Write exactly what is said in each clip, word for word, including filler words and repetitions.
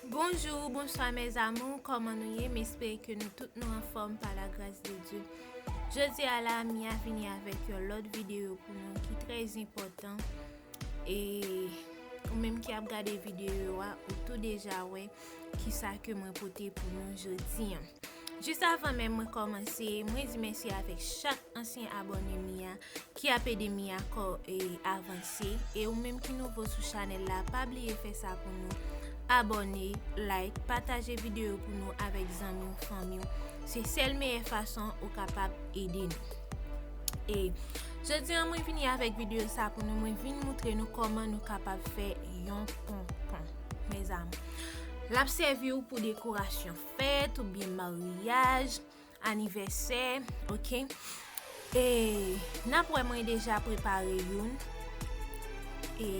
Bonjou, bonswa mes amours, kòman nou ye? M espere ke nou tout nou anfòm pa la gras de Dye. Jodi a la, Mia vini avèk yon lòt videyo pou nou ki trè enpòtan. E ou menm ki ap gade videyo a, ou tou deja wè kisa ke mwen pote pou nou jodi an. Jis avan menm mwen kòmanse, mwen di mèsi avèk chak ansyen abòne Mia ki ap ede Mia kò e avanse. E ou menm ki nouvo sou chanèl la, pa bliye fè sa pou nou. Abòne, like, pataje videyo pou nou avèk zanmi w, fanmi w. Se sèl meyè fason ou kapab ede nou. E jodi an mwen vini avèk videyo sa pou nou, mwen vin moutre nou kòman nou kapab fè yon ponpon. Mes amours, l ap sèvi w pou dekorasyon fèt oubyen maryaj, anivèsè, oke? E n ap wè mwen deja prepare youn. E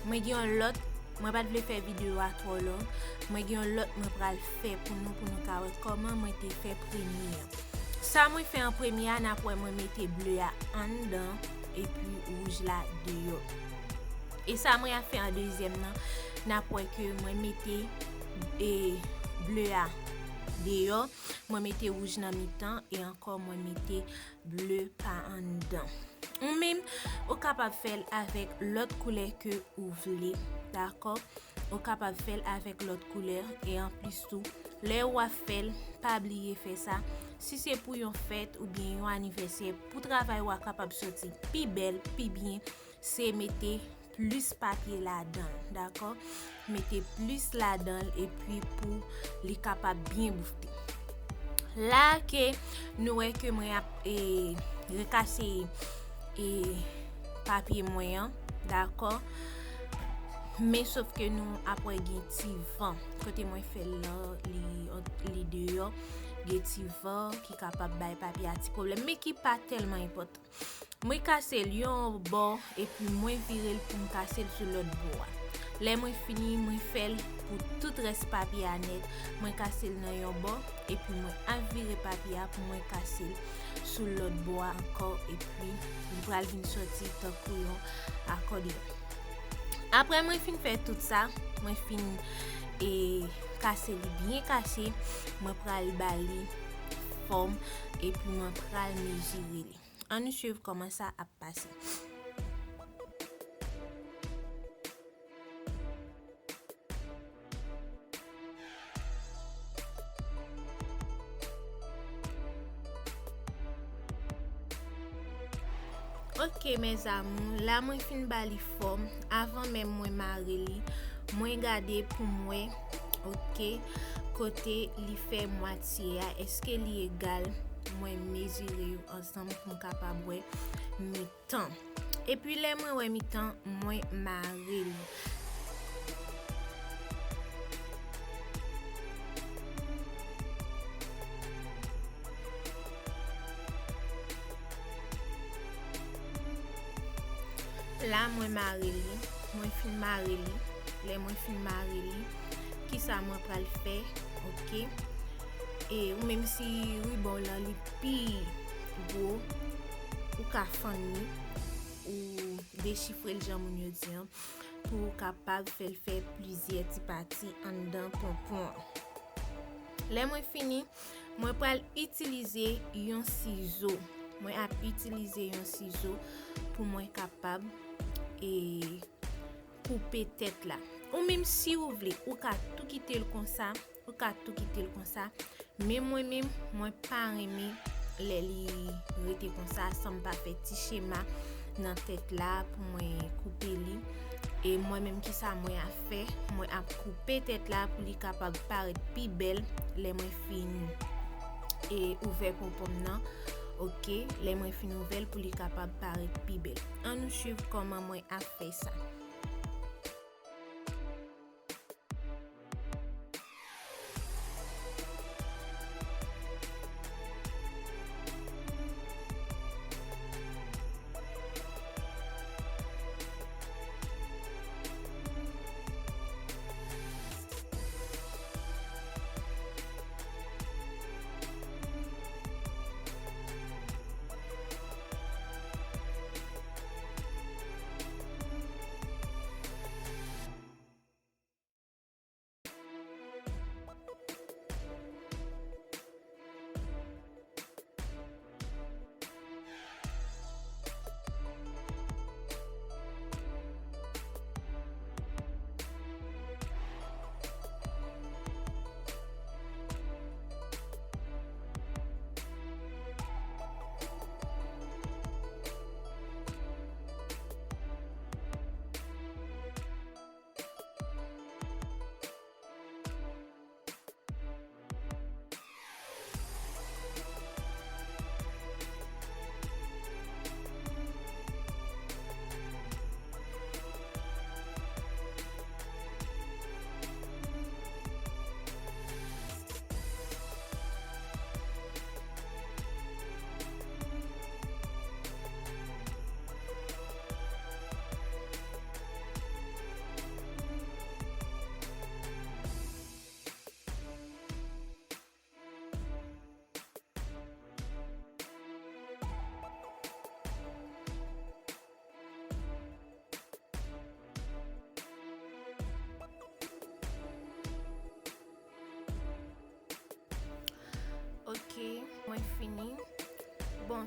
mwen gen yon lòt, mwen pa t vle fè videyo a twò long. Mwen gen yon lòt mwen pral fè pou nou, pou nou ka wè kòman mwen te fè premye an. Sa mwen fè an premye a, n ap wè mwen mete ble a anndan epi wouj la deyò. E sa mwen ap fè an dezyèm nan, n ap wè ke mwen mete, e, ble a deyò, mwen mete wouj nan mitan e ankò mwen mete ble pa anndan. Ou menm, ou kapab fè l avèk lòt koulè ke ou vle, dakò? Ou kapab fè l avèk lòt koulè e anplis tou, lè w ap fè l, pa bliye fè sa. Si se pou yon fèt oubyen yon anivèsè, pou travay ou a kapab soti pi bèl, pi byen, se mete plis papye ladan l, dakò? Mete plis ladan l epi pou li kapab byen boufte. La ke nou wè ke mwen ap, e, rekase, e, papye mwen an, dakò? Men sof ke nou ap wè gen ti van. Kote mwen fè l lan, li, li deyò, gen ti van ki kapab bay papye a ti pwoblèm, men ki pa tèlman enpòtan. Mwen kase l yon bò, epi mwen vire l pou m kase l sou lòt bò a. Lè mwen fini, mwen fè l pou tout rès papye a nèt. Mwen kase l nan yon bò, epi mwen ap vire papye a pou mwen kase l sou lòt bò a ankò, epi li pral vin sòti tankou yon akòdeyon. Apre mwen fin fè tout sa, mwen fin, e, kase li byen kase, mwen pral ba li fòm, epi mwen pral mezire li. Ann nou swiv kòman sa ap pase. Ok, mes amours, la mwen fin ba li fòm. Avan menm mwen mare li, mwen gade pou m wè, ok, kote li fè mwatye a, èske li egal? Mwen mezire yo ansanm pou m kapab wè mitan. Epi lè mwen wè mitan, mwen mare li. La, mwen mare li. Mwen fin mare li. Lè mwen fin mare li, kisa mwen pral fè? Ok. E ou menm si ribò w lan li pi gwo, ou ka fann li, ou dechifre l jan moun yo di an, pou w kapab fè l fè plizyè ti pati anndan ponpon an. Lè mwen fini, mwen pral itilize yon sizo. Mwen ap itilize yon sizo pou mwen kapab, e, koupe tèt la. Ou menm si ou vle, ou ka tou kite l konsa, ou ka tou kite l konsa. Men mwen menm, mwen pa renmen lè li rete konsa san m pa fè ti chema nan tèt la pou mwen koupe li. E mwen menm, kisa mwen ap fè? Mwen ap koupe tèt la pou li kapab parèt pi bèl lè mwen fin, e, ouvè ponpon m nan. Ok, lè mwen fin ouvè l pou li kapab parèt pi bèl. Ann nou swiv kòman mwen ap fè sa.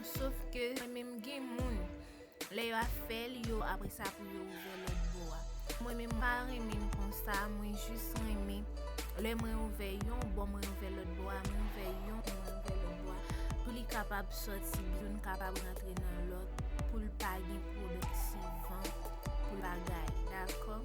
Sof ke mwen menm gen moun, lè yo ap fè l, yo apre sa pou yo ouvè lòt bò a. Mwen menm m pa renmen l konsa, mwen jis renmen lè mwen ouvè yon bò, mwen ouvè lòt bò a, mwen ouvè yon, mwen ouvè lòt bò a, pou li kapab sòti, youn kapab rantre nan lòt, pou l pa gen pwodiktivan, pou l bagay, dakò?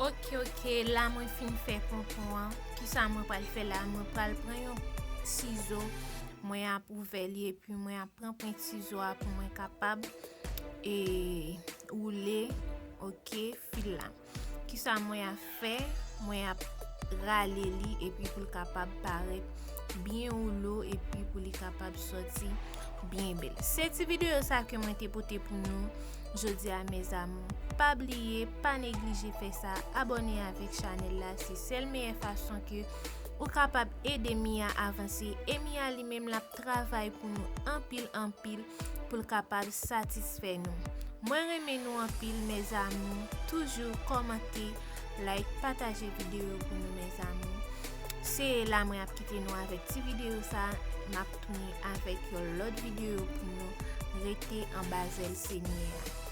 Ok, ok, la mwen fin fè ponpon an. Kisa mwen pral fè la? Mwen pral pran yon sizo, mwen ap ouvè li epi mwen ap pran pwent sizo a pou mwen kapab e woule, ok, fil la. Kisa mwen ap fè? Mwen ap rale li epi pou l kapab parèt byen woulo epi pou li kapab sòti byen bèl. Se ti videyo sa ke mwen te pote pou nou jodi a, mes amours. Pa bliye, pa neglije fè sa, abòne avèk chanèl la, se sèl meyè fason ke ou kapab ede Mia avanse. E Mia li menm l ap travay pou nou anpil anpil pou l kapab satisfè nou. Mwen renmen nou anpil, mes amours. Toujou kòmante, like, pataje videyo pou nou, mes amours. Se la mwen ap kite nou avèk ti videyo sa. M ap tounen avèk yon lòt videyo pou nou. Rete anba zèl Senyè a.